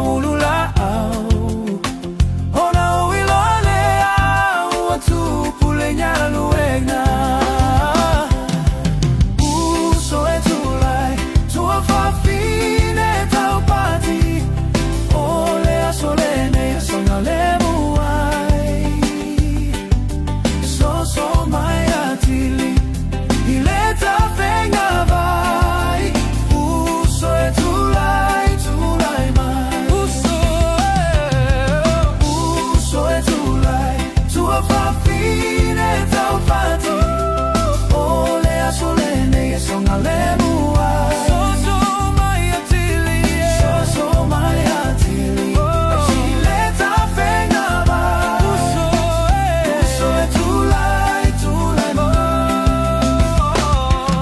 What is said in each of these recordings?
Ululāʻau Ona ou iloa lea ua tupu le galuega Uso e tulai Tuafafine taupati O le aso lenei e saogalemu ai Soso mai atili I le tafega vai Uso e tulai, tulai mai Uso e, uso e tulai Tuafafine taupati O le aso lenei e saogalemu ai Soso mai atili Soso mai atili I le tafega vai Uso e, uso e tulai, tulai mai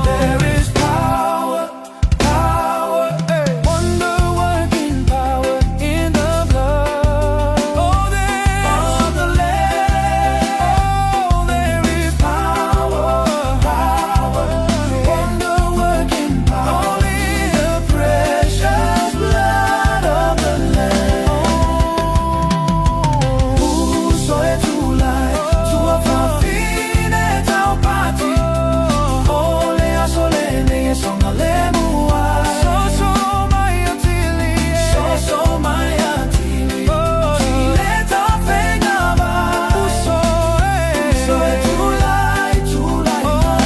There is power, power, wonder working power in the blood. Oh, there of the Lamb. Oh, there is power, power, wonder working power in the precious blood of the Lamb. Uso e tulai, tuafafine taupati. O le aso lenei e saogalemu ai. Soso mai atili, soso mai atili. I le tafega vai. Uso e, uso e tulai, tulai mai.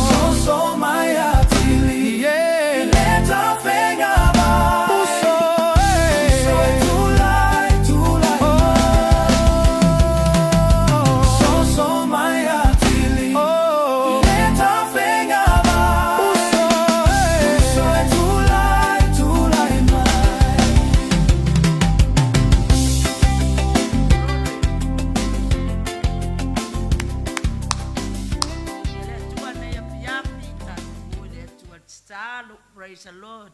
Soso mai atili, i le tafega vai. Uso e, uso e tulai, tulai mai. Soso mai atili, i le tafega vai. Uso e, uso e tulai, tulai mai. Ia le Atua nei afiafi, tatou o i le Atua i le tatalo. Praise the Lord.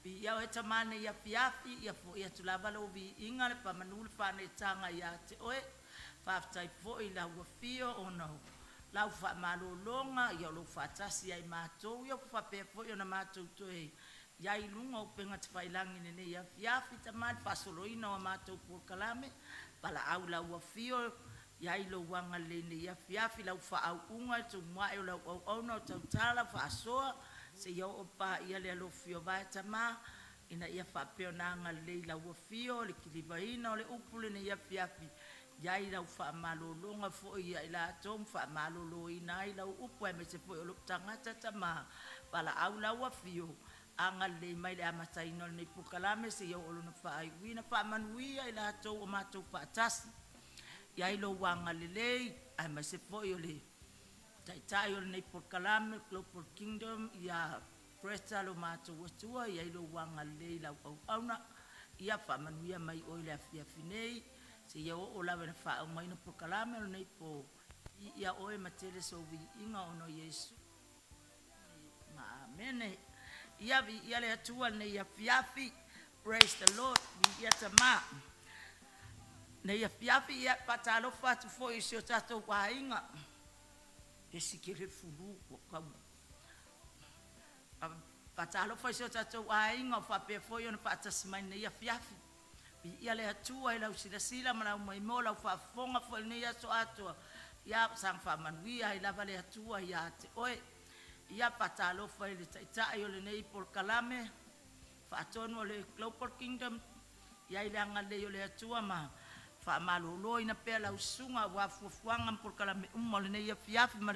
Viia oe Tama nei afiafi, ia fo'i atu lava lou viiga, le faamanu, le faaneetaga ia te oe. Faafetai foi i lau afio ona o lau faamalologa, ia o lou faatasi ia i matou, ia ua faapea foi ona matou toe i ai i luga o upega tafailagi i lenei afiafi, Tama i le faasoloina o a matou polokalame, valaau i lau afio, i ai lou agalelei i lenei afiafi, lau faauuga i le tumuaʻe o lau auauna o tautala faasoa seia oo i le paia le alofi o vae Tama, ina ia faapea ona agalelei i lau afio le kilivaina o le upu i lenei afiafi, i ai lau faamalologa foi ia i latou ma faamaloloina ai lau upu aemaise foi o lou tagata Tama, valaau lau afio agalelei mai i le amataina o lenei polokalame seia oo i lona faaiuina, faamanuia i latou o matou faatasi, i ai lou agalelei aemaise foi o le Taitai o lenei polokalame Global Kingdom ia Greta lo matou Atua, i ai lou agalelei i lau auauna, ia faamanuia mai oe i le afiafi nei seia oo lava ina faaumaina polokalame o lenei po. Viia oe ma tele sou viiga ona o Iesu. Ma Amene. Ia viia le Atua i lenei afiafi. Praise the Lord. Viia Tama. Nei afiafi ia faatalofa atu foi i si o tatou aiga. Esi kele fulu ua kau. Faatalofa i si o tatou aiga o faapea foi ona faatasi mai lenei afiafi. Viia le Atua i lau silasila ma lau maimoa, lau faafofoga foi i lenei aso atoa. Ia saga faamanuia ai lava le Atua ia te oe. Ia faatalofa i le Taitai o lenei polokalame, faatonu o le Global Kingdom, i ai le agalelei o le Atua ma faamaloloina pea lau susuga aua fuafuaga ma polokalame uma o lenei afiafi ma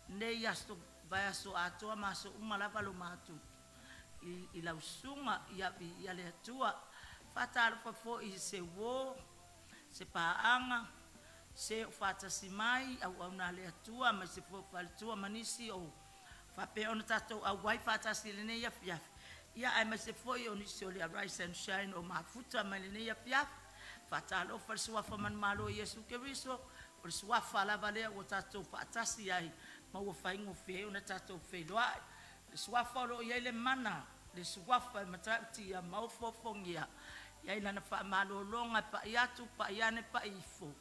lenei aso vaiaso atoa ma aso uma lava lo matou i lau susuga. Ia viia le Atua. Faatalofa foi i se uo, se paaga, se o faatasi mai, auauna a le Atua aemaise foi o faletua ma nisi o faapea ona tatou auai faatasi i lenei afiafi, ia aemaise foi o nisi o le Arise and Shine o mafuta mai lenei afiafi. Faatalofa i le Suafa manumalo o Iesu Keriso, o le Suafa lava lea ua tatou faatasi ai ma ua faigofie ai ona tatou feiloai. Le Suafa o lo o i ai le mana, le Suafa e matautia ma ofoofogia, i ai Lana faamalologa e pai atu, pai ane, pai ifo,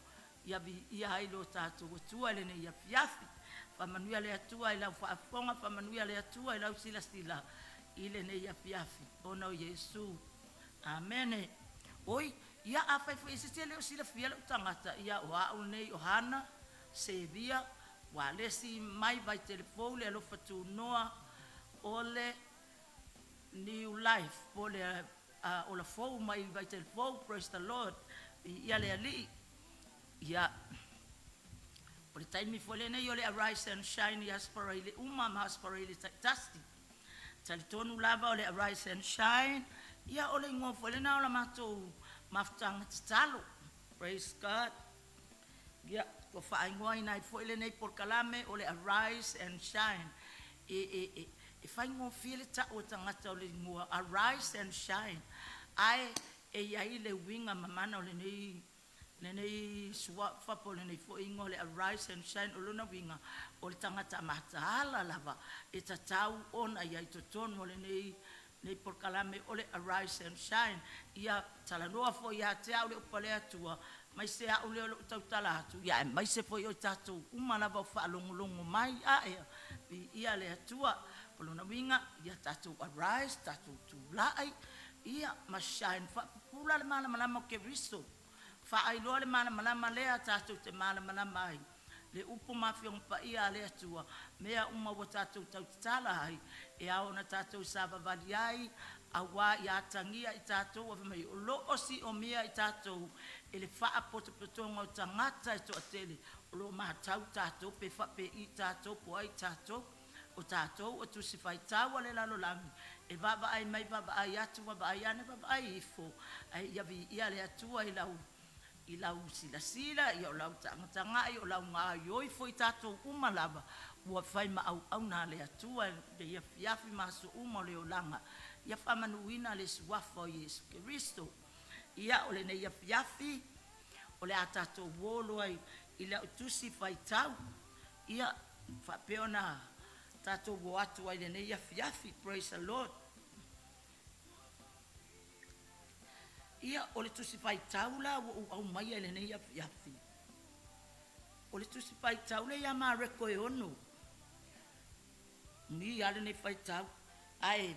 ia viia ai lo tatou Atua i lenei afiafi. Faamanuia le Atua i lau faafofoga, faamanuia le Atua i lau silasila. i lenei afiafi ona o Iesu. Amene. Oi, ia afai foi e se isi e le o silafia lou tagata, ia o au lenei o Hana Sevia, ua alesi mai Vaitele Fou le alofa tunoa o le New Life po o le ola fou mai Vaitele Fou. Praise the Lord. Viia le Alii. Ia, o le taimi foi lenei o le Arise and Shine i Aso Faraile uma ma Aso Faraile taitasi. Talitonu lava o le Arise and Shine, ia o le igoa foi lena o la matou mafutaga tatalo. Praise God. Ia, ua faaigoaina ai foi lenei polokalame o le Arise and Shine. E, e, e, e faigofie le ta'u e tagata o le igoa Arise and Shine, ae e i ai le uiga mamana o lenei lenei suafa po o lenei foi igoa o le Arise and Shine. O lona uiga, o le tagata mataala lava e tatau ona i ai i totonu o lenei nei polokalame o le Arise and Shine. Ia talanoa foi ia te au le upu a le Atua, aemaise au lea o lo o tautala atu, ia aemaise foi o i tatou uma lava o faalogologo mai. Ae viia le Atua. O lona uiga, ia tatou arise, tatou tulai, ia ma shine, faapupula le malamalama o Keriso. Faailoa le malamalama lea tatou te malamalama ai le upu ma Afioga Paia a le Atua, mea uma ua tatou tautatala ai, e ao ona tatou savavali ai, auā ia atagia i tatou fai mai o lo o siomia i tatou e le faapotopotoga o tagata e toatele o lo o matau tatou pe faapei tatou po o ai tatou. O tatou o tusi faitau a le lalolagi e vaavaai mai vaavaai atu vaavaai ane vaavaai ifo, ae ia viia le Atua i lau i lau silasila, ia o lau tagatagai, o lau gaoioi foi tatou uma lava ua fai ma auauna a le Atua i lenei afiafi ma aso uma o le olaga. Ia faamanuina le Suafa o Iesu Keriso. Ia o lenei afiafi o le a tatou uō loa i lau tusi faitau, ia faapea ona tatou o atu ai i lenei afiafi. Praise the Lord. Ia o le tusi faitau la ua ou aumaia i lenei afiafi, o le tusi faitau lea ia Mareko e 6. Umi lava lenei faitau, ae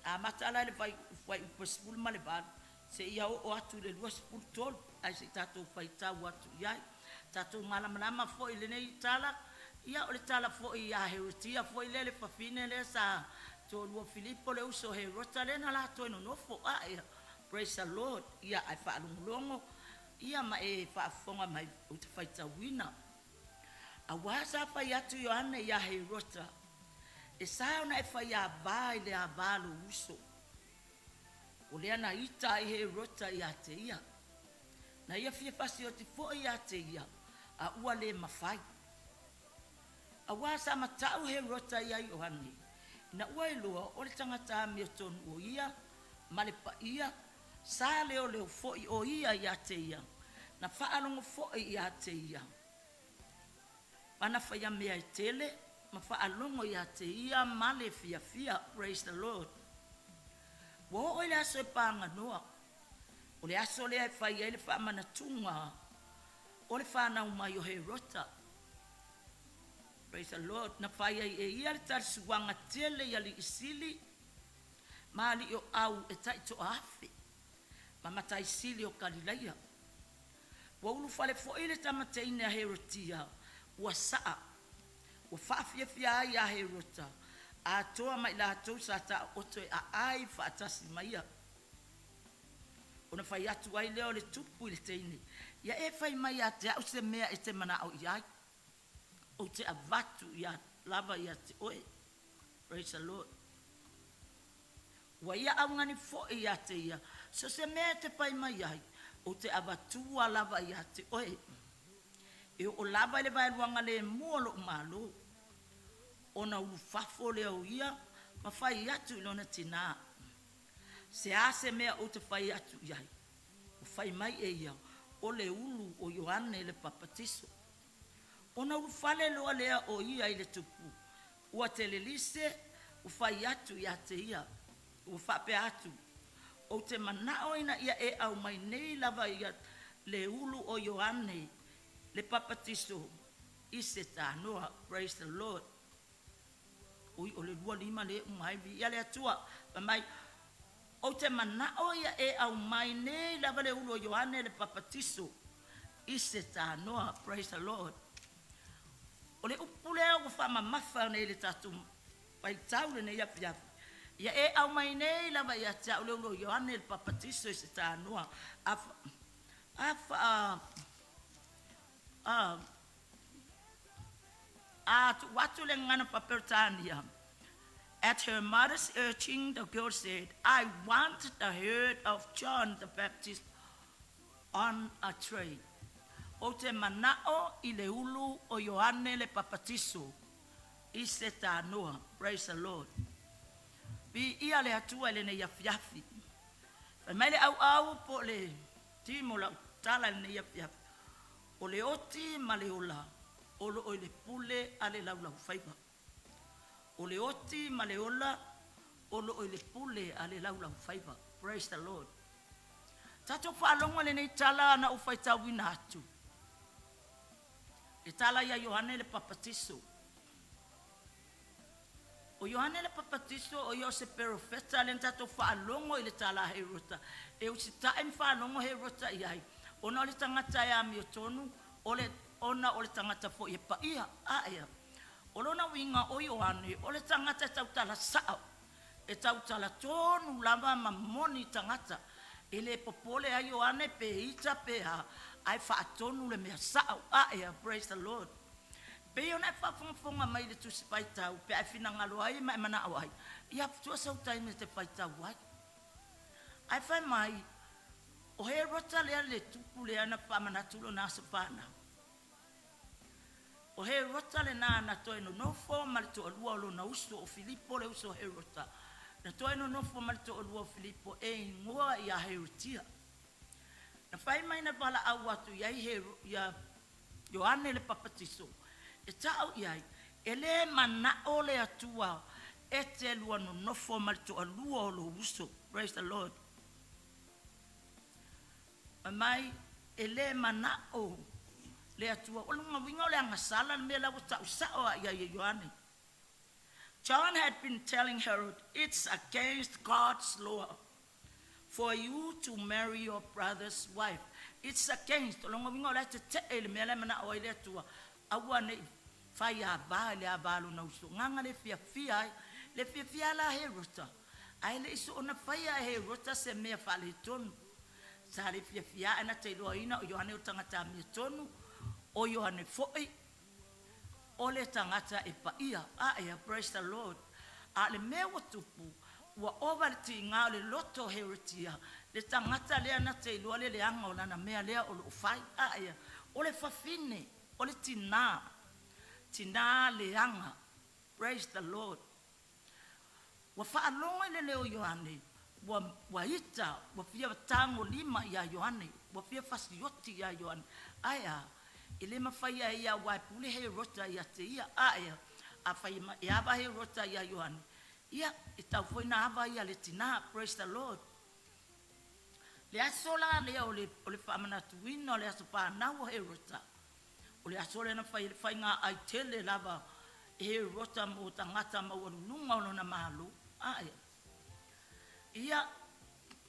amata la i le fuaiupu e 18 seia oo atu i le 23, ae se i tatou faitau atu i ai. Tatou malamalama foi i lenei tala, ia o le tala foi ia Herotia foi lea le fafine lea sa toalua o Filipo le uso o Herota lea na la toe nonofo ae. Praise the Lord. Ia ae faalogologo ia ma e faafofoga mai ou te faitauina. Auā sa fai atu Ioane iā Herota, e sa ona e faiavā i le avā a lou uso. O lea na ita ai Herota iā te ia. Na ia fia fasioti foi iā te ia, a ua le mafai. Auā sa mata'u Herota iā Ioane, ina ua iloa o le tagata amiotonu o ia ma le paia, sa leoleo foi o ia iā te ia, na faalogo foi iā te ia ana faiamea e tele ma faalogo iā te ia ma le fiafia. Praise the Lord. Ua oo i le aso e paganoa, o le aso lea e fai ai le faamanatuga o le fanau mai o Herota. Praise the Lord. Na fai ai e ia le talisuaga tele i alii sili ma alii o au e taitoa afe ma matai sili o Kalilaia. Ua ulufale foi le tama teine a Herotia ua sa'a, ua faafiafia ai ia Herota atoa ma i latou sa taooto e aai faatasi ma ia. Ona fai atu ai lea o le tupu i le teine, Ia e fai mai ia te au se mea e te manao i ai, ou te avatu ia lava ia te oe. Praise the Lord. Ua ia augani foi ia te ia, so o se mea e te fai mai ai, ou te avatua lava ia te oe. E oo lava i le vaeluaga lemu o lou malo. Ona ulufafo lea o ia ma fai atu i lona tinā, Se a se mea ou te fai atu i ai? Ua fai mai e ia, O le ulu o Ioane le Papatiso. Ona ulufale loa lea o ia i le tupu, ua telelise, ua fai atu ia te ia, ua faapea atu, Ou te manao ina ia e aumai nei lava ia le ulu o Ioane le Papatiso i se tanoa. Praise the Lord. Ui, o le 25 lea e uma ai, Viia le Atua. Fai mai, Ou te manao ia e aumai nei lava le ulu o Ioane le Papatiso i se tanoa. Praise the Lord. O le upu lea ua faamamafa nei i le tatou faitau lenei afiafi, ia e aumai nei lava ia te au le ulu o Ioane le Papatiso i se tanoa. A, a, a, a, a tuu atu le gagana faa-Peretania, At her mother's urging, the girl said, I want the head of John the Baptist on a tray. Ou te manao i le ulu o Ioane le Papatiso i se tanoa. Praise the Lord. Viia le Atua i lenei afiafi. Fai mai le auau po o le timo lau tala i lenei afiafi, o le oti ma le ola o loo i le pule a le laulaufaiva. O le oti ma le ola o loo i le pule a le laulaufaiva. Praise the Lord. Tatou faalogo i lenei tala na ou faitauina atu, le tala ia Ioane le Papatiso. O Ioane le Papatiso o ia o se perofeta lea na tatou faalogo i le tala a Herota e usitai ma faalogo Herota i ai ona o le tagata e amiotonu o le ona o le tagata foi e paia. Aea. O lona uiga o Ioane o le tagata e tautala sao, e tautala tonu lava ma moni tagata. E le popole ai Ioane pe ita pe a, ae faatonu le mea sao. Aea. Praise the Lord. Pei ona e faafogafoga mai i le Tusi Faitau pe a e finagalo ai ma e manao ai, ia tua sau taimi e te faitau ai. Ae fai mai, o Herota lea le tupu lea na faamanatu lona aso fanau. O Herota lena na toe nonofo ma le toalua o lona uso o Filipo le uso a Herota, na toe nonofo ma le toalua o Filipo e igoa ia Herotia. Na fai mai na valaau atu i ai ia Ioane le Papatiso e ta'u i ai, e le mana'o le Atua e te lua nonofo ma le toalua o lou uso. Praise the Lord. Fai mai e le mana'o le Atua. O lona uiga o le agasala le mea la ua ta'u sa'o lava i ai e Ioane. John had been telling Herod, it's against God's law for you to marry your brother's wife. It's against, o lona uiga o la e tete'e i le mea la e mana'o ai le Atua, aua ne i fai ava i le ava a lona uso. Agaga le fiafia ai, le fiafia la Herota, ae le i soona faia e Herota se mea faaletonu. Sa le fiafia ae na te iloaina o Ioane o le tagata amiotonu, o Ioane foi o le tagata e paia. Aea. Praise the Lord. A o le mea ua tupu, ua ova i le tiga o le loto o Herotia, le tagata lea na te iloa le leaga o lana mea lea o lo o fai. Aea. O le fafine, o le tinā, tinā leaga. Praise the Lord. Ua faalogo i le leo o Ioane, ua, ua ita, ua fia tagolima ia Ioane, ua fia fasioti ia Ioane. Ae a? E le mafai e ia aua e pule Herota ia te ia. Ae a? Afai e ava Herota ia Ioane, ia, e tatau foi ona ava ia le tinā. Praise the Lord. Le aso la lea o le, o le faamanatuina o le aso fanau o Herota, o le aso lea na fai ai le faiga ai tele lava e Herota mo tagata maualuluga o lona Malo. Ae ia,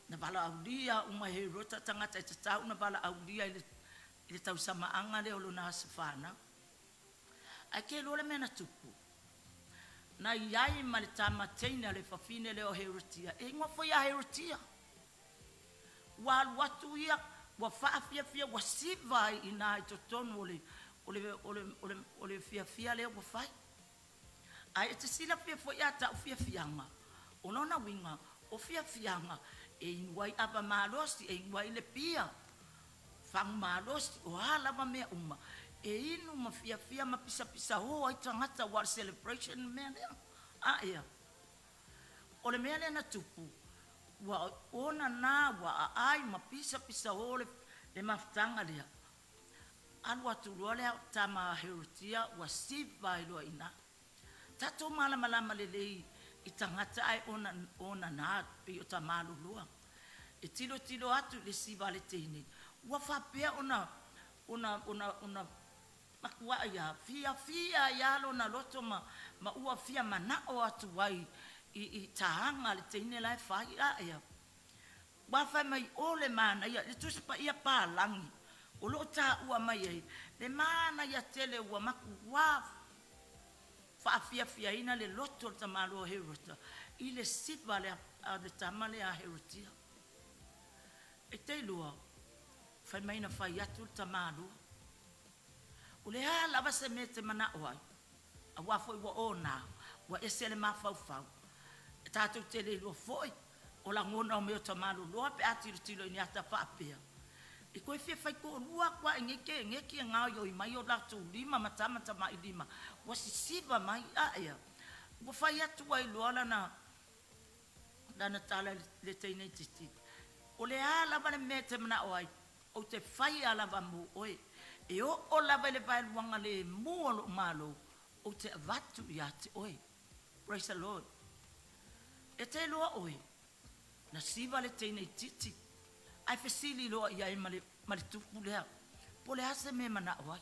na valaaulia uma e Herota tagata e tatau ona valaaulia i le, i le tausamaaga lea o lona aso fanau. Ae te iloa le mea na tupu, na i ai ma le tama teine a le fafine lea o Herotia, e igoa foi ia Herotia. Ua alu atu ia, ua faafiafia, ua siva ai i ina i totonu o le, o le, o le, o le, o le fiafia lea ua fai. Ae e te silafia foi a ta'u fiafiaga, o lona uiga, o fiafiaga e inu ai ava malosi, e inu ai le pia, fagu malosi, o a lava mea uma, e inu ma fiafia ma pisapisao ai tagata aua o le celebration le mea lea. Aea. O le mea lea na tupu, ua ona na ua aai ma pisapisao le, le mafutaga lea. Alu atu loa le tama a Herotia ua siva ai loa i ina. Tatou malamalama lelei i tagata ae ona onana pei o tamaloloa. E tilotilo atu i le siva a le teine, ua faapea ona ona ona ona Matuai lava fiafia ai lava lona loto ma ma ua fia manao atu ai i i taga a le teine la e fai. Aea, ua fai mai o le manaia, le Tusi Paia Palagi o lo o taua mai ai le manaia tele ua matuā faafiafiaina le loto o le tamaloa Herota i le siva a le tama lea a Herotia. E te iloa, fai mai na fai atu le tamaloa, o le a lava se mea e te manao ai, aua foi ua ona, ua ese le mafaufau. E tatou te le iloa foi o lagona o mea o tamaloloa pe a tilotilo i ni ata faapea, e toe fia faitoalua atu lava i nei keneti e gaoioi mai o latou lima ma tamatamailima ua sisiva mai. Aea, ua fai atu ai loa lana lana tala i le teine itiiti, o le a lava le mea e te manao ai, ou te faia lava mo oe. E oo lava i le vaeluaga lemu o lou malo, ou te avatu ia te oe. Praise the Lord. E te iloa oe, na siva le teine itiiti, ae fesili loa i ai ma le, ma le tupu lea, po o le a se mea e manao ai.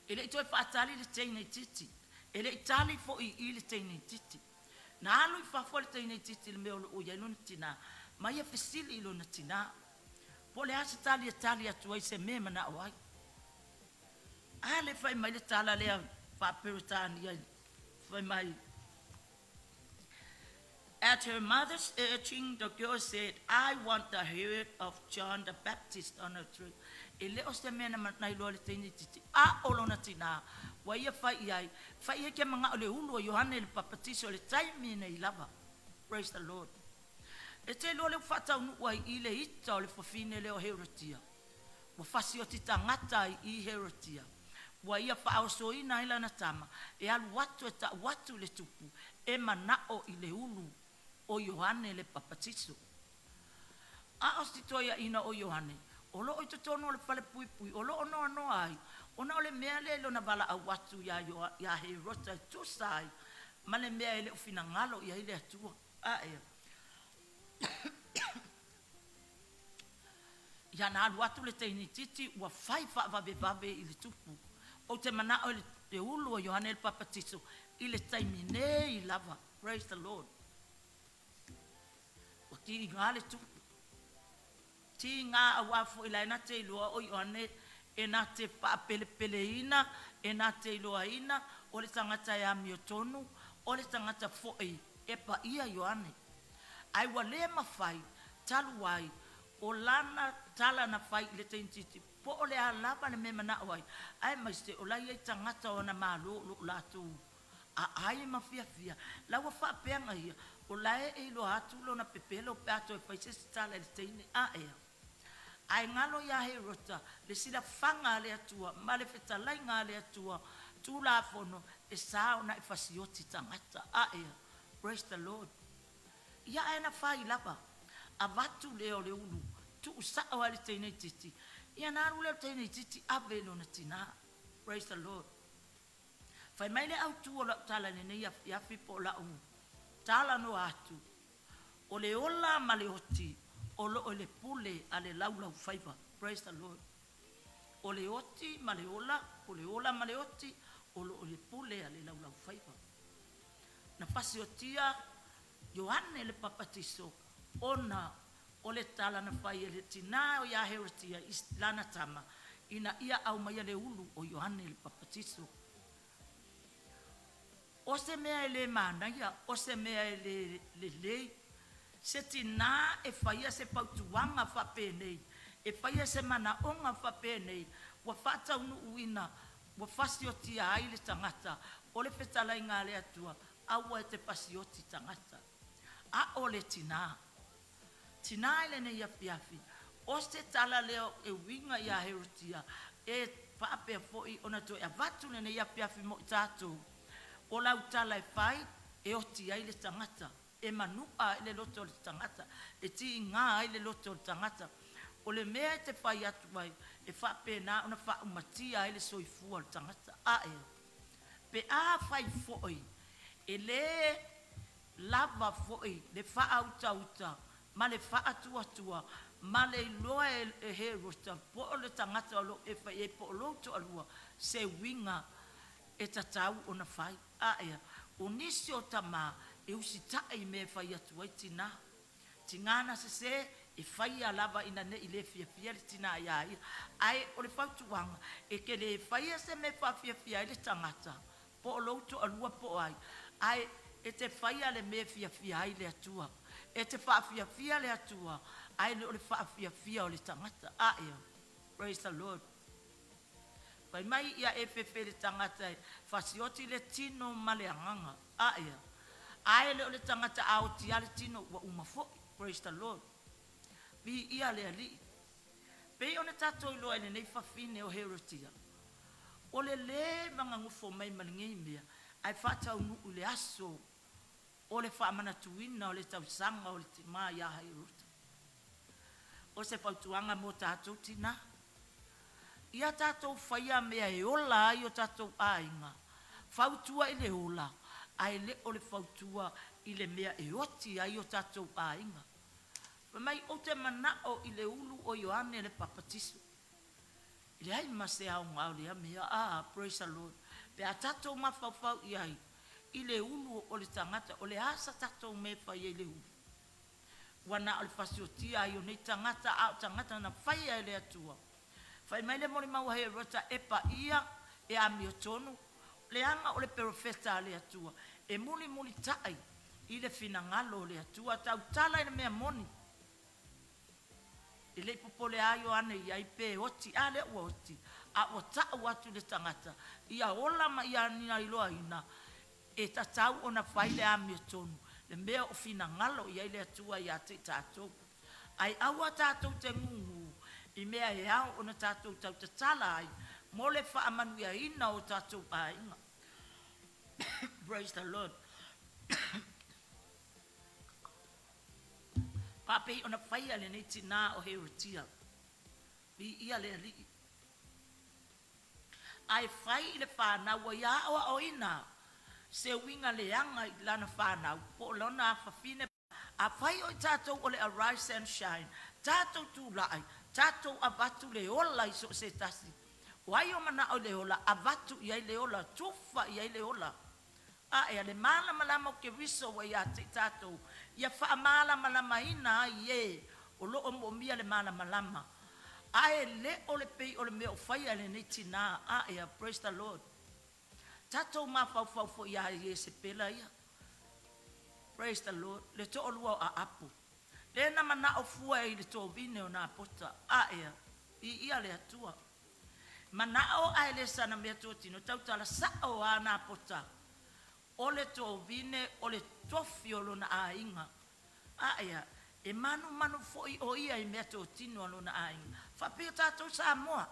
E le i toe faatali le teine itiiti, e le i tali foi i i le teine itiiti. Na alu i fafo le teine itiiti i le mea o lo o i ai lona tinā, ma ia fesili i lona tinā, po o le a se tali e tali atu ai i se mea e manao ai. A lea e fai mai le tala lea faa-Peretania fai mai, At her mother's urging, the girl said, I want the head of John the Baptist on a tray. E le o se mea na iloa e le teine itiiti, a o lona tinā, ua ia fai i ai, fai ia e te manao i le ulu o Ioane le Papatiso i le taimi nei lava. Praise the Lord. E te iloa lea ua faataunuu ai i i le ita o le fafine lea o Herotia. Ua fasioti tagata ai i i Herotia. Ua ia faaosoina ai lana tama e alu atu e ta'u atu i le tupu e mana'o i le ulu o Ioane le Papatiso. A o si toeaina o Ioane, o lo o i totonu o le falepuipui o lo o noanoa ai, ona o le mea lea i lona valaau atu ia ia Herota e tusa ai ma le mea e le o finagalo i ai le Atua. Ae ia na alu atu le teine itiiti ua fai faavavevave i le tupu, ou te manao i le ulu o Ioane le Papatiso i le taimi nei lava. Praise the Lord. Ua tiga le tupu, tiga aua foi la e na te iloa o Ioane e na te faapelepeleina, e na te iloaina o le tagata e amiotonu, o le tagata foi e paia Ioane. Ae ua le mafai talu ai o lana tala na fai i le teine po o le a lava le mea e manao ai, aemaise o la e i ai tagata o ana malo o lo o latou aai ma fiafia. La ua faapea na ia, o la e iloa atu lona pepelo pe a toe fai se isi tala i le teine. Aea, ae galo ia Herota le silafaga a le Atua ma le fetalaiga a le Atua Tulafono e sa ona e fasioti tagata. Aea, praise the Lord. Ia ae na fai lava, avatu lea o le ulu, tuusao lava i le teine itiiti, ia na alu lea o le teine itiiti ave i lona tinā. Praise the Lord. Fai mai le autu o lau tala i lenei afiafi po o lau talanoa atu, o le ola ma le oti o lo o i le pule a le laulaufaiva. Praise the Lord. O le oti ma le ola, o le ola ma le oti o lo o i le pule a le laulaufaiva. Na fasiotia Ioane le Papatiso ona o le tala na fai e le tinā ia Herotia i lana tama ina ia aumaia le ulu o Ioane le Papatiso. O se mea e le manaia, o se mea e le lelei, se tinā e faia se fautuaga faapenei, e faia se manaoga faapenei, ua faataunuuina, ua fasiotia ai le tagata o le fetalaiga a le Atua, aua e te fasioti tagata. A o le tinā, tinā i lenei afiafi, o se tala lea e uiga ia Herotia e faapea foi ona toe avatu lenei afiafi mo i tatou, o lau tala e fai e oti ai le tagata, e manu'a ai le loto o le tagata, e tiga ai le loto o le tagata. O le mea e te fai atu ai, e faapena ona faaumatia ai le soifua o le tagata. Ae pe afai foi e lē lava foi le faautauta ma le faatuatua Ma le iloa e Herota po o le tagata o lo o e fai i ai po o lou toalua se uiga e tatau ona fai. Aea, o nisi o tama e usitai i mea e fai atu ai tinā. Tiga na sesē, e faia lava ina ne i le fiafia le tinā iā ia. Ae o le fautuaga, e te le faia se mea e faafiafia ai le tagata, po o lou toalua po o ai, ae e te faia le mea e fiafia ai le Atua. E te faafiafia le Atua, ae le o le faafiafia o le tagata. Aea. Praise the Lord. Fai mai ia e fefe i le tagata e fasioti le tino ma le agaga. Aea. Ae le o le tagata a oti lava le tino ua uma foi. Praise the Lord. Viia le Alii. Pei ona tatou iloa i lenei fafine o Herotia, o le lē magagofo mai ma lenei mea, ae faataunuu i le aso o le faamanatuina o le tausaga o le timā ia Herota. O se fautuaga mo tatou tinā, ia tatou faia mea e ola ai o tatou aiga, fautua i le ola, ae le o le fautua i le mea e oti ai o tatou aiga. Fai mai ou te manao i le ulu o Ioane le Papatiso. E leai ma se aoga o lea mea. Ah, praise the Lord. Pe a tatou mafaufau i ai i le ulu o le tagata, o le a sa tatou mea e fai ai i le ulu? Ua na o le fasiotia ai o nei tagata, a o tagata na faia e le Atua. Fai mai le molimau a Herota, e paia, e amiotonu, leaga o le perofeta a le Atua, e mulimulita'i i le finagalo o le Atua, tautala i le mea moni. E le i popole lava Ioane i ai pe oti, a lea ua oti, a ua ta'u atu i le tagata, ia ola ma ia iloaina e tatau ona fai le amiotonu, le mea o finagalo i ai le Atua ia te i tatou. Ae aua tatou te gugu i mea e ao ona tatou tautatala ai mo le faamanuiaina o tatou aiga. Praise the Lord. Faapei ona faia e lenei tinā o Herotia. Viia le Alii. Ae fai i le fanau ua ia aoaoina se uiga leaga i lana fanau po o lona afafine. Afai o i tatou o le Arise and Shine, tatou tulai, tatou avatu le ola i so o se tasi. O ai o manao i le ola, avatu i ai le ola, tufa i ai le ola. Ae a le malamalama o Keriso ua ia te i tatou, ia faamalamalamaina ai e o lo o moomia le malamalama. Ae le o le pei o le mea o faia e lenei tinā. Ae a, praise the Lord. Tatou mafaufau foi ia Iesepela ia. Praise the Lord. Le toalua o Aapo. Lea na manao fua i le tovine o Napota. Ae a, viia le Atua. Manao ae le sana mea totino, tautala sa'o a Napota, o le tovine o le tofi o lona aiga. Ae a, e manumanu foi o ia i mea totino a lona aiga. Faapea tatou Samoa,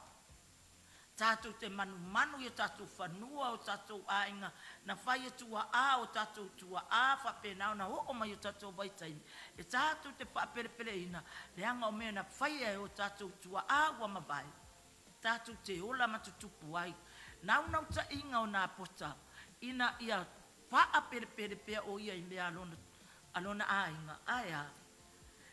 tatou te manumanu i o tatou fanua, o tatou aiga na fai e tua'a o tatou tua'a faapena ona oo mai i o tatou vaitaimi, e tatou te faapelepeleina leaga o mea na faia e o tatou tua'a ua mavae, tatou te ola ma tutupu ai. Naunautaiga o Napota ina ia faapelepele pea o ia i mea a lona, a lona aiga. Ae a?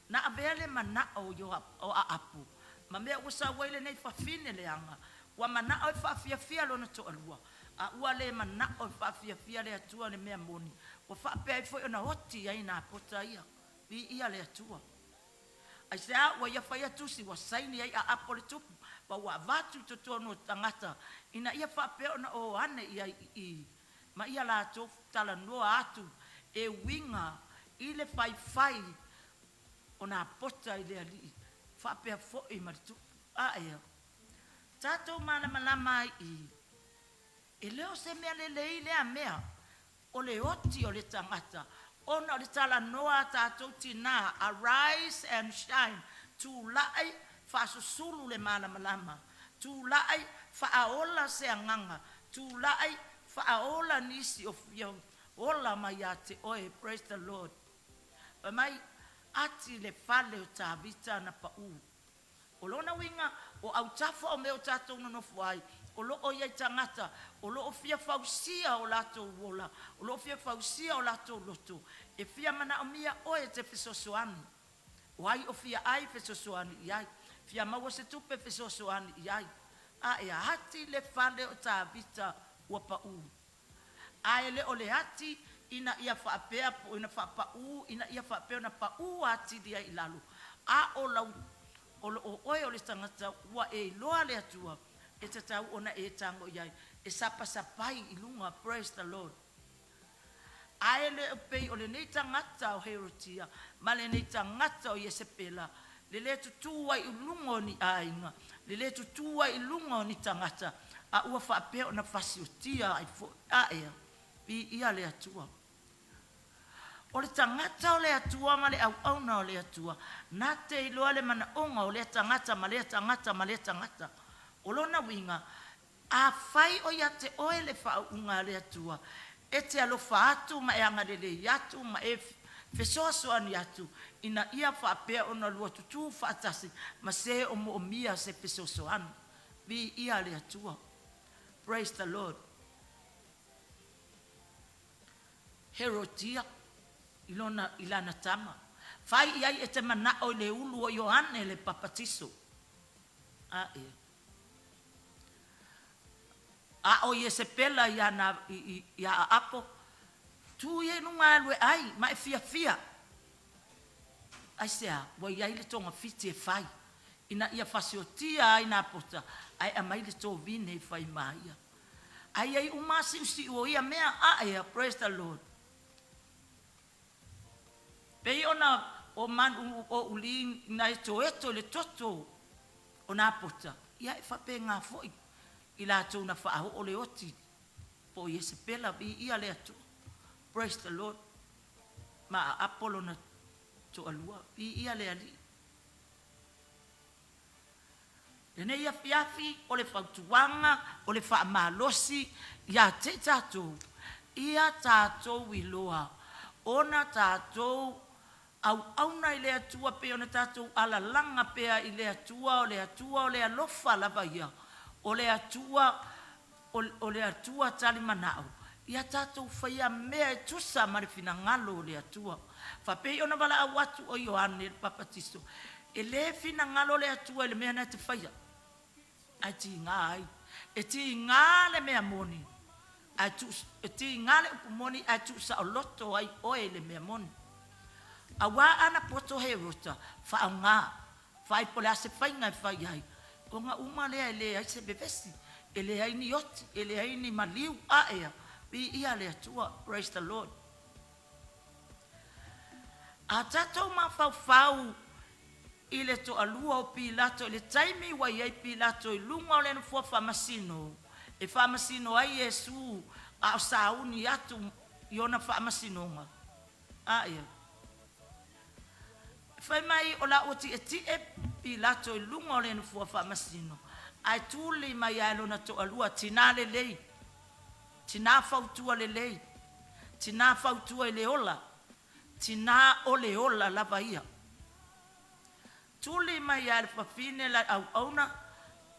Na avea le manao o Aapu ma mea ua sau ai lenei fafine leaga, ua manao e faafiafia lona toalua, a ua le manao e faafiafia le Atua i le mea moni, ua faapea ai foi ona oti ai Napota ia. Viia le Atua. Aisea ua ia faia tusi ua saini ai Aapo le tupu, ma ua avatu i totonu o tagata ina ia faapea ona o ane i ai i i ma ia latou talanoa atu e uiga i le faifai o Napota i le alii faapea foi ma le tupu. Ae tatou malamalama ai i i, e le o se mea lelei lea mea o le oti o le tagata ona o le talanoa a tatou tinā, arise and shine, tulai faasusulu le malamalama, tulai faaola se agaga, tulai faaola nisi o fia ola mai ia te oe. Praise the Lord. Fai mai, ati le fale o Tavita na pa'u. O lona uiga, o autafa o mea o tatou nonofo ai, o lo o i ai tagata o lo o fia fausia o latou ola, o lo o fia fausia o latou loto, e fia manaomia oe e te fesoasoani. O ai o fia ai fesoasoani i ai, fia maua se tupe fesoasoani i ai, a e ati le fale o Tavita ua paū. Ae le o le ati ina ia faapea po ina faapaū ina ia faapea ona paū atili ai i lalo, a o lau o lo o oe o le tagata ua e iloa le Atua e tatau ona e tago i ai e sapasapai i luga. Praise the Lord. Ae le o pei o lenei tagata o Herotia ma lenei tagata o Iesepela, le lē tutū ai i luga o ni aiga, le lē tutū ai i luga o ni tagata, a ua faapea ona fasiotia ai foi ae viia le Atua. O le tagata o le Atua ma le auauna o le Atua na te iloa le manaoga o lea tagata ma lea tagata ma lea tagata. O lona uiga, afai o ia te oe le faauuga a le Atua e te alofa atu ma e agalelei atu ma e fesoasoani atu ina ia faapea ona lua tutū faatasi ma se o moomia se fesoasoani. Viia le Atua. Praise the Lord. Herotia i lona i lana tama, fai i ai e te manao i le ulu o Ioane le Papatiso. Ae a o Iesepela ia na ia Aapo, tu ia i luga e alu e ai ma e fiafia. Aisea? Ua i ai le togafiti e fai ina ia fasiotia ai Napota ae aumai le tovine e fai ma ia. Ae i ai uma lava siusiu o ia mea. Ae praise the Lord. Pei ona o manu o uli na etoeto i le toto o Napota, ia e faapena foi i latou na faaoo le oti po o Iesepela. Viia le Atua. Praise the Lord. Ma Aapo lona toalua. Viia le Alii. Lenei afiafi o le fautuaga o le faamalosi ia te i tatou, ia tatou iloa ona tatou auauna i le Atua pei ona tatou alalaga pea i le Atua, o le Atua o le alofa lava ia, o le Atua o le Atua talimanao, ia tatou faia mea e tusa ma le finagalo o le Atua. Faapei ona valaau atu o Ioane le Papatiso, e le finagalo le Atua i le mea na te faia, ae tiga ai. E tiga le mea moni, ae tuu, e tiga le upu moni ae tuusaoloto ai oe i le mea moni. Auā ana poto Herota, faaaogā, vaai po o le a se faiga e fai ai, ona uma lea e leai se vevesi, e leai ni oti, e leai ni maliu. Ae viia le Atua. Praise the Lord. A tatou mafaufau i le toalua o Pilato i le taimi ua i ai Pilato i luga o le nofoa faamasino e faamasino ai Iesu a o sauni atu i ona faamasinoga, a ia, fai mai o la ua tietie Pilato i luga o le nofoa faamasino ae tuli mai lava e lona toalua, tinā lelei, tinā fautua lelei, tinā fautua i le ola, tinā o le ola lava ia. Tuli mai lava e le fafine le auauna,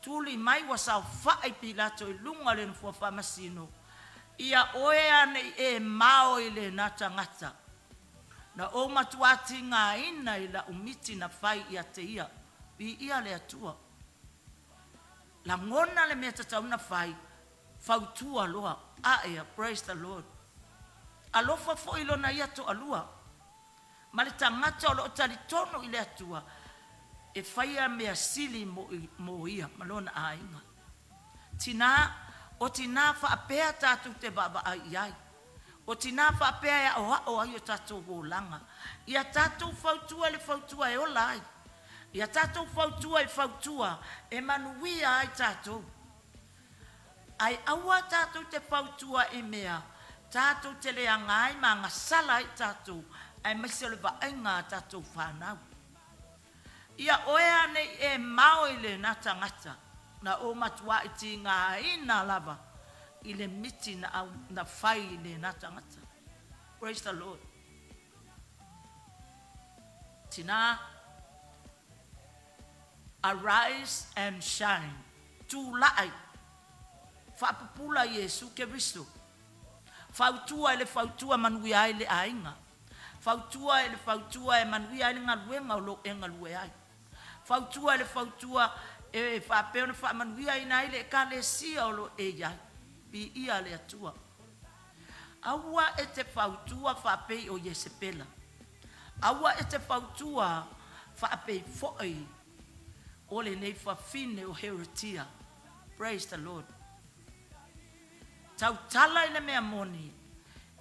tuli mai ua saofai Pilato i luga o le nofoa faamasino, ia oe anei e mao i lena tagata, na ou matua tigaina i lau miti na fai ia te ia. Viia le Atua. Lagona le mea tatau ona fai, fautua loa. Ae praise the Lord. Alofa foi lona ia toalua ma le tagata o lo o talitonu i le Atua e faia mea sili mo, mo ia ma lona aiga. Tinā, o tinā faapea tatou te vaavaai i ai. O tinā faapea e aoao ai o tatou olaga. Ia tatou fautua i le fautua e ola ai. Ia tatou fautua i fautua e manuia ai tatou. Ae aua tatou te fautua i mea tatou te leaga ai ma agasala ai tatou, aemaise o le vaaiga a tatou fanau. Ia oe anei e mao i lena tagata, na ou matuai tigaina lava i le miti na, au, na fai i lena tagata. Praise the Lord. Tinā, arise and shine. Tulai, faapupula Iesu Keriso. Fautua i le fautua manuia ai le aiga. Fautua i le fautua e manuia ai le galuega o lo o e galue ai. Fautua i le fautua e faapea ona faamanuiaina ai le Ekalesia o lo o e i ai. Viia le Atua. Aua e te fautua faapei o Iesepela. Aua e te fautua faapei foi o lenei fafine o Herotia. Praise the Lord. Tautala i le mea moni,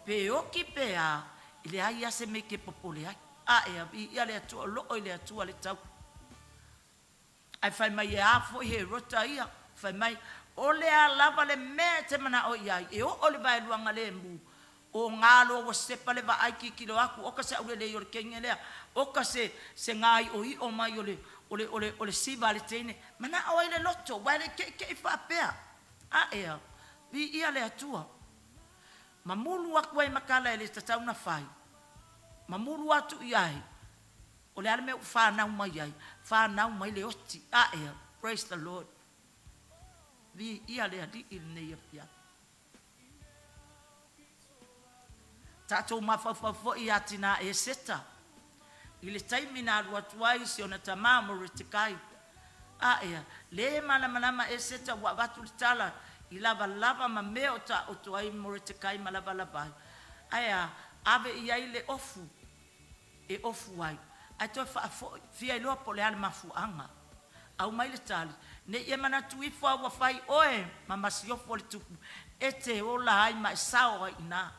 pe oki pe a, e leai lava se mea e te popole ai. Ae, viia le Atua, o loo i le Atua le tau. Ae fai mai e a foi Herota ia, fai mai, o le a lava le mea e te manao i ai, e oo i le vaeluaga lemu, o gā loa ua sepa le vaai tilotilo atu, oka se aulelei o le teine lea, oka se se gāi'oi'o mai o le o le o le o le siva a le teine, manao ai le loto, aua e le te'ite'i faapea. Ae a, viia le Atua, mamulu atu ai ma tala e le tatau ona fai, mamulu atu i ai, o le a le mea ua fanau mai ai? Fanau mai le oti. Ae a, praise the Lord. Viia le Alii i lenei afiafi. Tatou mafaufau foi ia Tina Eseta i le taimi na alu atu ai si ona tamā Moretekai. Ae a, le malamalama Eseta ua avatu le tala i lavalava ma mea o taoto ai Moretekai ma lavalava ai. Ae a, ave i ai le ofu e ofu ai ae toe faafoi, fia iloa po o le a le mafuaaga. Aumai le tali, ne i e manatu ifo a ua fai oe ma masiofo le tupu e te ola ai ma e sao ai i ina.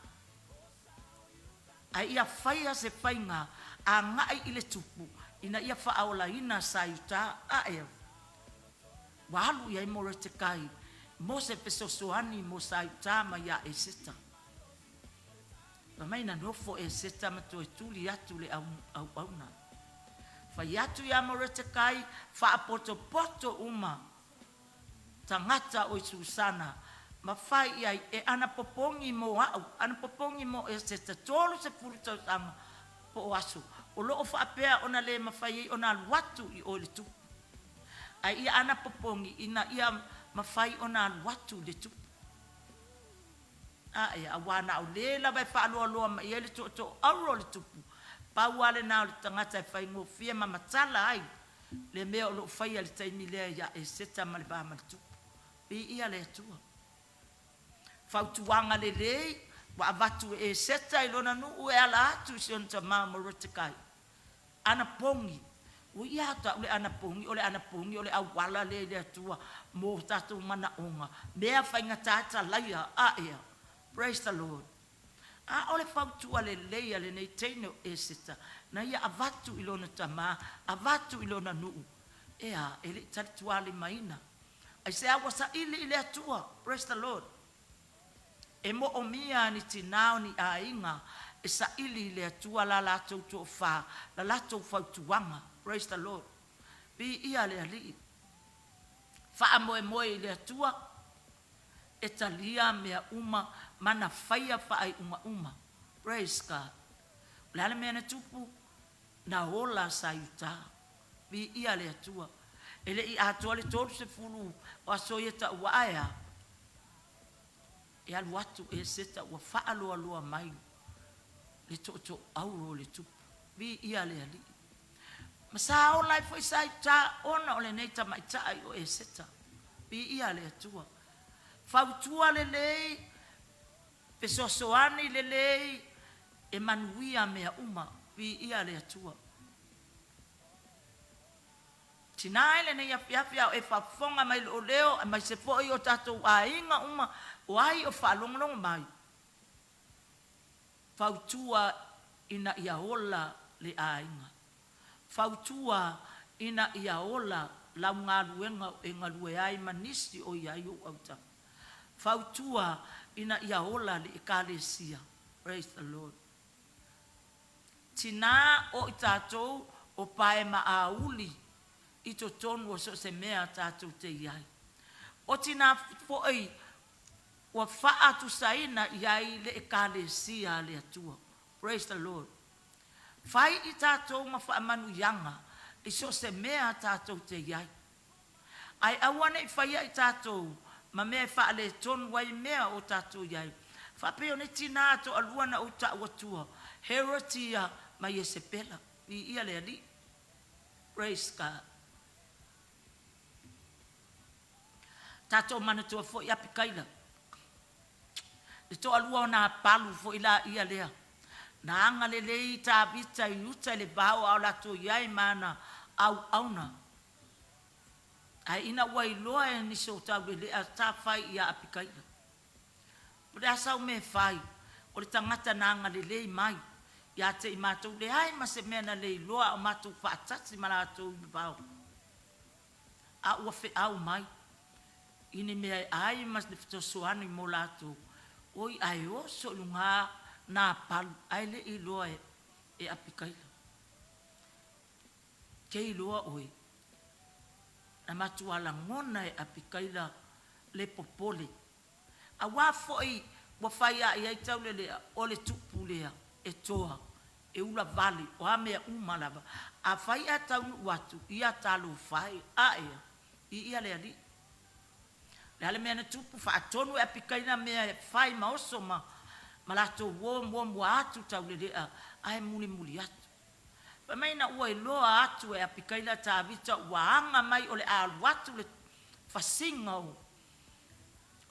Ae ia faia se faiga agai i le tupu ina ia faaolaina sa i uta. Ae ua alu i ai Moretekai mo se fesoasoani mo sa i uta mai ia Eseta. Fai mai na nofo Eseta ma toe tuli atu le auauna. Fai atu ia Moretekai, faapotopoto uma tagata o i Susana ma fai i ai, e anapopogi mo au, anapopogi mo Eseta 30 tausaga po o aso o lo o faapea ona le mafai ai ona alu atu i o i le tupu. Ae ia anapopogi ina ia mafai ona alu atu i le tupu. Ae, auā na o le lava e faaloaloa mai ai le tootooauro o le tupu, pau lava lena o le tagata e faigofie ma matala ai le mea o lo o faia i le taimi lea ia Eseta ma le va ma le tupu. Viia le Atua. Fautuaga lelei ua avatu e Eseta i lona nuu e ala atu i si ona tamā o Morotekai. Anapogi, ui ia te au le anapogi, o le anapogi o le auala lea i le Atua mo tatou manaoga, mea faigata e talaia, ae praise the Lord. A o le fautua lelei a lenei teine o Eseta na ia avatu i lona tamā, avatu i lona nuu, e a, e le i talituālimaina. Aisea ua saili i le Atua, praise the Lord. E moomia ni tinā o ni aiga e saili i le Atua la latou tofa, la latou fautuaga, praise the Lord. Viia le Alii. Faamoemoe i le Atua e talia mea uma ma na faia faaiuga uma, praise God. O le a le mea na tupu? Na ola sa i uta. Viia le Atua. E le i atoa le 30 o aso ia taua e a? E alu atu Eseta ua faaloaloa mai le tootooauro o le tupu. Viia le Alii. Ma sa ola ai foi sa i uta ona o lenei tamaitai o Eseta. Viia le Atua. Fautua lelei, fesoasoani lelei, e manuia mea uma. Viia le Atua. Tinā e lenei afiafi a o e faafofoga mai i lou leo aemaise foi o tatou aiga uma o ai o faalogologo mai, fautua ina ia ola le aiga, fautua ina ia ola lau galuega o e galue ai ma nisi o i ai ou autafa, fautua ina ia ola le Ekalesia. Praise the Lord. Tinā o i tatou o pae maāuli i totonu o so o se mea tatou te i ai. O tinā foi ua faatusaina i ai le Ekalesia a le Atua. Praise the Lord. Fai i tatou ma faamanuiaga i so o se mea tatou te i ai. Ae aua ne i faia i tatou ma mea e faaletonu ai mea o tatou i ai. Faapei o nei tinā toalua na ou tau atua, Herotia ma Iesepela. Viia le Alii. Praise God. Tatou manatua foi Apikaila, le toalua o Napalu foi laia lea, na agalelei Tavita i uta i le vao a o latou i ai ma ana auauna. Ae ina ua iloa e nisi o taulelea sa fai ia Apikaila, O le a sau mea e fai, o le tagata na agalelei mai ia te i matou, leai ma se mea na le iloa a o matou faatasi ma latou i vavao, a ua feau mai i ni mea e ai ma ni fesoasoani mo latou, oi ae oso i luga Napalu ae le i iloa e Apikaila. Ke iloa oe, na matua lagona e Apikaila le popole, auā foi ua fai lava i ai Taulelea, o le tupu lea e toa, e ulavale, o a mea uma lava. Afai ae taunuu atu, ia talofa e, a ea, viia le Alii. O le a le mea na tupu? Faatonu e Apikaila mea e fai ma oso ma latou uo, muamua atu Taulelea ae mulimuli atu. Fai mai ina ua iloa atu e Apikaila Tavita ua aga mai o le a alu atu le fasiga o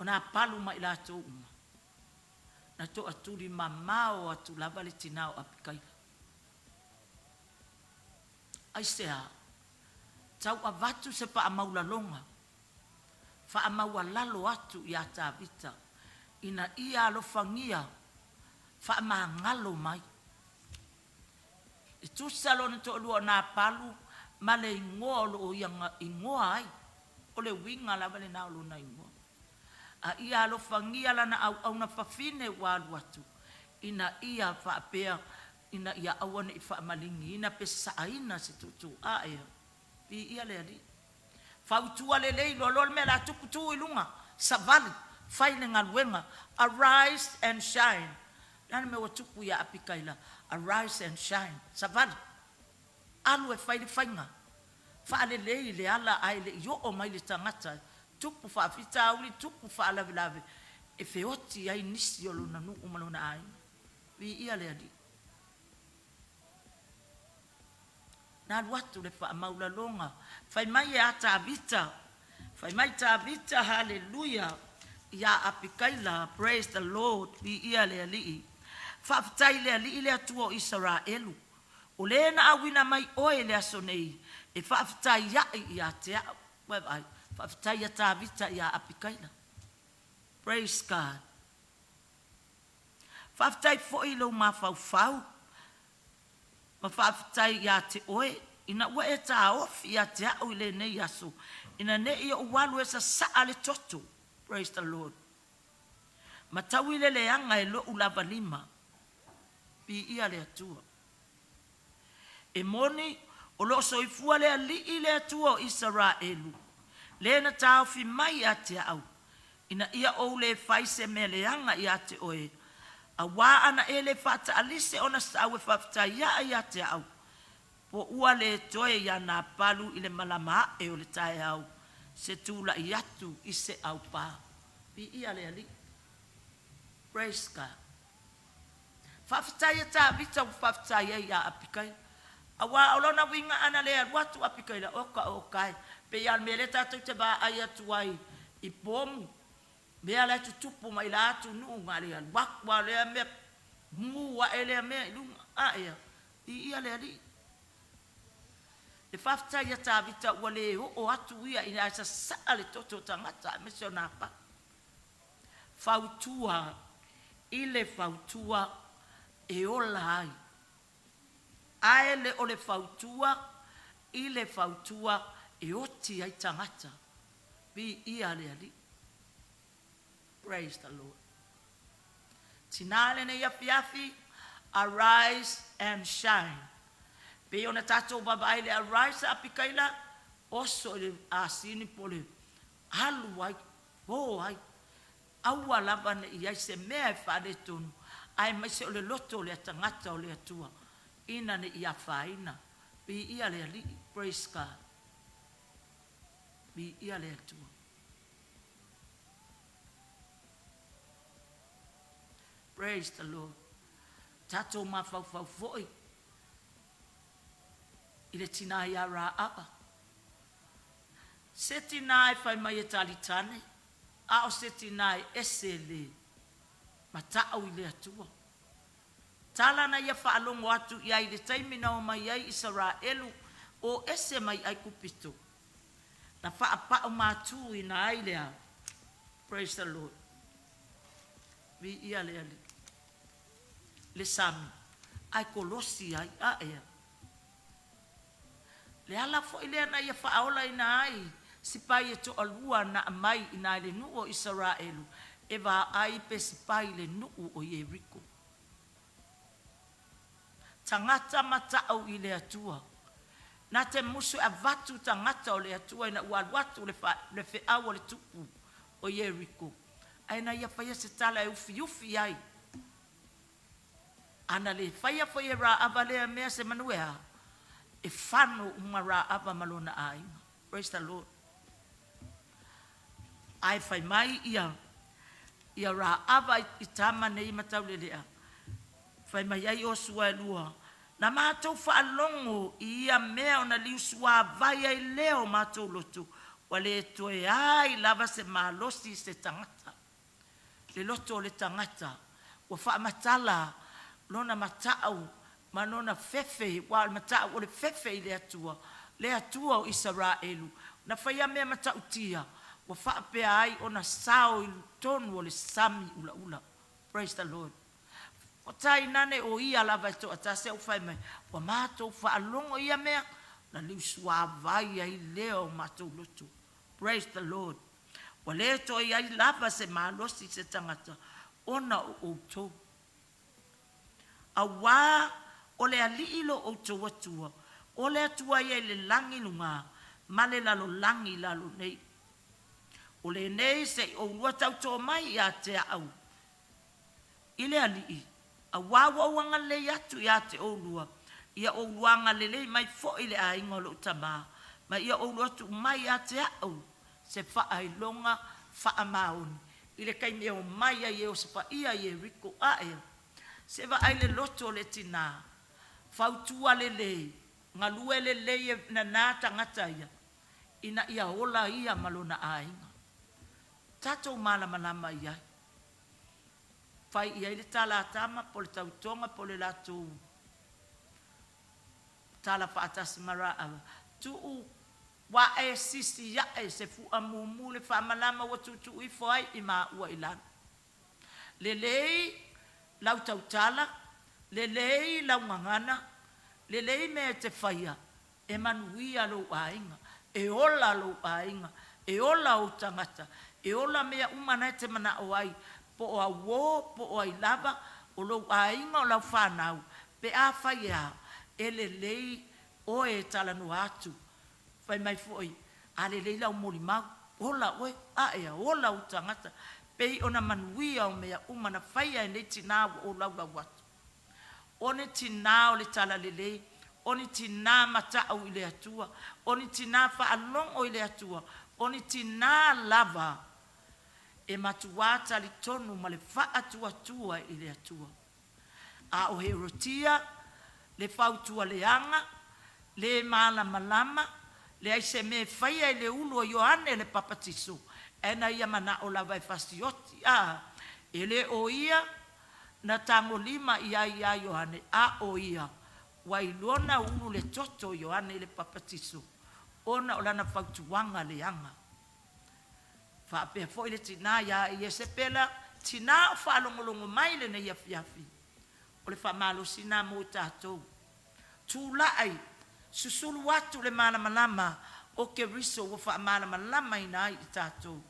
Napalu ma i latou uma, na toatuli mamao atu lava le tina o Apikaila. Aisea? Tau avatu se faamaualaloga, faamaualalo atu ia Tavita ina ia alofagia faamagalo mai. E tusa lona toalua o Napalu ma le igoa o lo o ia igoa ai, o le uiga lava lena o lona igoa. A ia alofagia lana auauna fafine ua alu atu, ina ia faapea, ina ia aua ne i faamaligiina pe sasaaina se tuutuuaa. Ea, viia le Alii. Fautua lelei loa loa le mea o le a tupu, tu i luga, savali, fai le galuega. Arise and shine. O le a le mea ua tupu ia Apikaila? Arise and shine. Savali, alu e fai le faiga, faalelei le ala ae le i oo mai le tagata, tupu faafitauli, tupu faalavelave e feoti ai nisi o lona nuu ma lona aiga. Viia le Alii. Na alu atu le faamaualaloga, fai mai e a Tavita, fai mai Tavita, haleluia, ia Apikaila, praise the Lord, viia le Alii. Faafetai i le Alii le Atua o Isaraelu, o le na auina mai oe i le aso nei e faafetai ai ia te au. Ua e vaai, faafetai ia Tavita ia Apikaila. Praise God. Faafetai foi i lou mafaufau ma faafetai ia te oe ina ua e taofi ia te au i lenei aso ina ne i ou alu e sasaa le toto. Praise the Lord. Ma tau i le leaga e lou lava lima. Viia le Atua. E moni, o lo o soifua le Alii le Atua o Isaraelu, le na taofi mai ia te au, ina ia ou le fai se mea leaga ia te oe, auā ana e le faataalise ona sau e faafetai aa ia te au, po ua le toe ia Napalu i le malama ae o le taeao se tulai atu i se aupā. Viia le Alii. Praise God. Faafetai a Tavita ua faafetai ai ia Apikaila. Auā o lona uiga ana le alu atu Apikaila, oka oka e, pei lava o le mea lea tatou te vaai atu ai i pomu, mea la e tutupu mai la atunuu, na o le alu atu lava o lea mea, mu ae lea mea i luga. A ea, viia le Alii. Le faafetai a Tavita ua le oo atu ia ina ae sasaa le toto o tagata aemaise o Napa. Fautua i le fautua e ola ai, ae le o le fautua i le fautua e oti ai tagata. Viia le Alii. Praise the Lord. Tina lenei afiafi, arise and shine. Pei ona tatou vaavaai i le arise a Apikaila, oso i le asini po o le alu ai, o ai. Aua lava ne i i ai se mea e faaletonu, aemaise o le loto o lea tagata o le Atua, ina ne i afaina. Viia le Alii. Praise God. Viia le Atua. Praise the Lord. Tatou mafaufau foi. i le tinā ia Raava. Se tinā e fai mai e talitane, a o se tinā e ese le mata'u i le Atua. Tala na ia faalogo atu i ai i le taimi na omai ai Isaraelu o ese mai Aikupito, na faapa'umātūina ai le a? Praise the Lord. Viia le Alii. Le sami ae kolosi ai a'e a. Le ala foi lea na ia faaolaina ai sipai e toalua na aumai i ina i le nuu o Isaraelu e vaai pe sipai i le nuu o Ieriko. Tagata mata'u i le Atua. Na te musu e avatu tagata o le Atua ina ua alu atu le, le feau a le tupu o Ieriko, ae na ia faia se tala e ufiufi ai. Ana le faia foi e Raava lea mea semanu e a, e fano uma Raava ma lona aiga. Praise the Lord. Ae fai mai ia ia Raava i tama nei ma taulelea, fai mai ai Iosua e lua, na matou faalogo i ia mea ona liusuavai ai lea o matou loto, ua le toe ai lava se malosi i se tagata. Le loto o le tagata ua faamatala lona mata'u ma lona fefe, aua o le mata'u o le fefe i le Atua, le Atua o Isaraelu, na faia mea matautia ua faapea ai ona sao i totonu o le sami ulaula. Praise the Lord. Ua tainane o ia lava e toatasi ae ua fai mai, ua matou faalogo i ia mea, ona liusuavai ai lea o matou loto. Praise the Lord. Ua le toe i ai lava se malosi i se tagata ona o outou. Auā o le Alii lo outou Atua, o le Atua ia i le lagi i lugā ma le lalolagi i lalo nei. O lenei se i oulua tautō mai ia te a'u i le Alii, auā ua ou agalelei atu ia te oulua, ia oulua agalelei mai foi i le aiga o lou tamā, ma ia oulua tuu mai ia te a'u se faailoga faamaoni i le taimi e omai ai e osofaia Ieriko ae. Se vaai le loto o le tinā, fautua lelei, galue lelei e nanā tagata ia, ina ia ola ia ma lona aiga. Tatou malamalama i ai. Fai i ai le tala a tama po o le tautoga po o le latou tala faatasi ma Raava, tuu ua e sisi ae se fu'a mumu le faamalama ua tuutuu ifo ai i maua i lalo. Lelei lau tautala, lelei lau gagana, lelei mea e te faia, e manuia lou aiga, e ola lou aiga, e ola ou tagata, e ola mea uma na e te mana'o ai, po o auō, po o ai lava, o lou aiga o lau fanau, pe afai e a, e lelei oe e talanoa atu. Fai mai foi, a lelei lau molimau, ola oe, ae a ola ou tagata, pei ona manuia o mea uma na faia e nei tinā ua ou laulau atu. O ni tinā o le talalelei, o ni tinā mata'u i le Atua, o ni tinā faalogo i le Atua, o ni tinā lava e matuā talitonu ma le faatuatua i le Atua. A o Herotia le fautua leaga, le malamalama, leai se mea e faia i le ulu o Ioane le Papatiso, ae na ia mana'o lava e fasioti a e le o ia na tagolima i ai iā Ioane, a o ia ua iloa ona ulu le toto o Ioane le Papatiso ona o lana fautuaga leaga. Faapea foi le tinā ia Iesepela, tinā o faalogologo mai lenei afiafi, o le faamalosi lena mo tatou. Tula'i, susulu atu le malamalama o Keriso ua faamalamalamaina ai i tatou.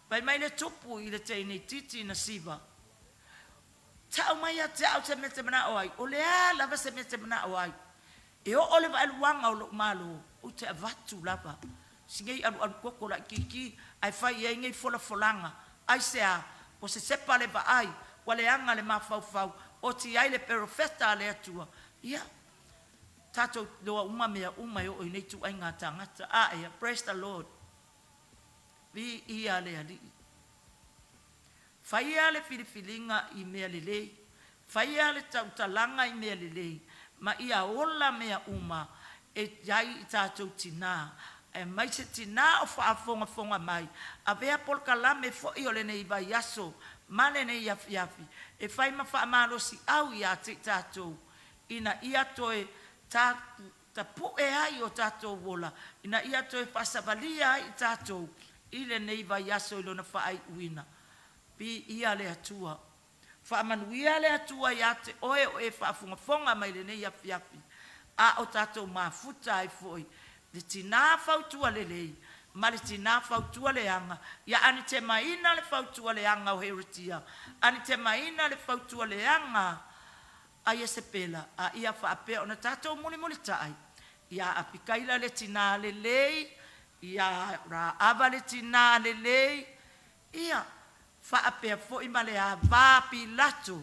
Fai mai le tupu i le teine itiiti na siva, Ta'u mai ia te a'u se mea e te mana'o ai, o le a lava se mea e te mana'o ai, e oo le vaeluaga o lo'u malo, ou te avatu lava si nei alualu koko laitiiti ae fai i ai nei folafolaga. Aisea? Ua sesepa le vaai, ua leaga le mafaufau, oti i ai le perofeta a le Atua. Ia, tatou iloa uma mea uma e oo i nei ituaiga tagata. Ae, praise the Lord. Viia le Alii. Faia le filifiliga i mea lelei, faia le tautalaga i mea lelei, ma ia ola mea uma. e i ai i tatou tinā, aemaise tinā o faafogafoga mai, avea polokalame foi o lenei vaiaso ma lenei afiafi e fai ma faamalosiau ia te i tatou, ina ia toe tapu'e ai o tatou ola, ina ia toe faasavalia ai i tatou i lenei vaiaso i lona faaiuina. Viia le Atua. Faamanuia le Atua ia te oe o e faafogafoga mai i lenei afiafi, a o tatou mafuta ai foi, le tinā fautua lelei ma le tinā fautua leaga, ia anatemaina le fautua leaga o Herotia, anatemaina le fautua leaga a Iesepela, a ia faapea ona tatou mulimulitai ia Apikaila le tinā lelei, ia Raava le tinā lelei, ia faapea foi ma le ava a Pilato,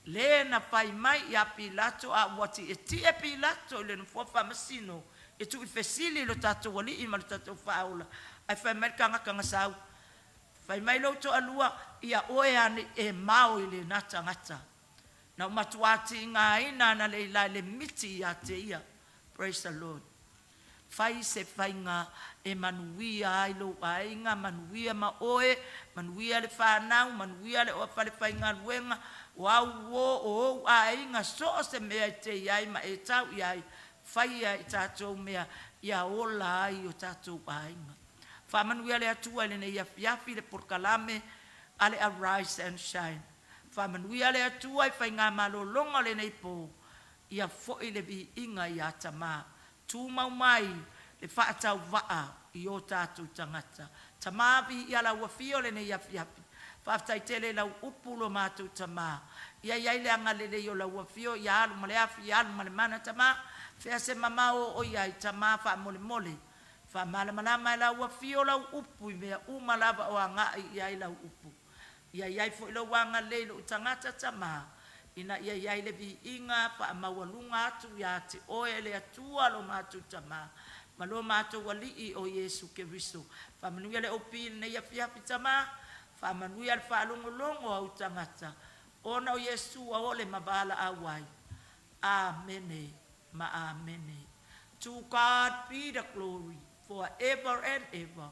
le na fai mai ia Pilato a ua tietie Pilato i le nofoa faamasino e tuufesili lo tatou Alii ma le tatou Faaola, ae fai mai le tagata na sau, fai mai lou toalua, ia oe ane e mao i lena tagata. Na ou matua tigaina analeila i le miti ia te ia. Praise the Lord. Fai se faiga e manuia ai lou aiga, manuia ma oe, manuia le fanau, manuia le falefaigaluega, o au uo, o ou aiga, so o se mea e te i ai ma e tau i ai, faia i tatou mea ia ola ai o tatou aiga. Faamanuia le Atua i lenei afiafi i le polokalame a le Arise and Shine. Faamanuia le Atua i faigamalologa o lenei po, ia foi le viiga ia Tamā. Tumau mai le faatauvaa i o tatou tagata. Tamā, viia lau afio i lenei afiafi. Faafetai tele i lau upu lo matou Tamā. Ia i ai le agalelei o lau afio, ia alu ma le afi, ia alu ma le mana Tamā, fea se mamao o oo i ai, Tamā faamolemole, faamalamalama e lau afio lau upu i mea uma lava o agai i ai lau upu. Ia i ai foi lou agalelei i lou tagata Tamā, ina ia i ai le viiga faamaualuga atu ia te Oe le Atua lo matou Tamā, ma lo matou Alii o Iesu Keriso. Faamanuia le OP i lenei afiafi Tamā, faamanuia le faalogologo a ou tagata, ona o Iesu ole ma valaau ai. Amene ma amene. To God be the glory forever and ever.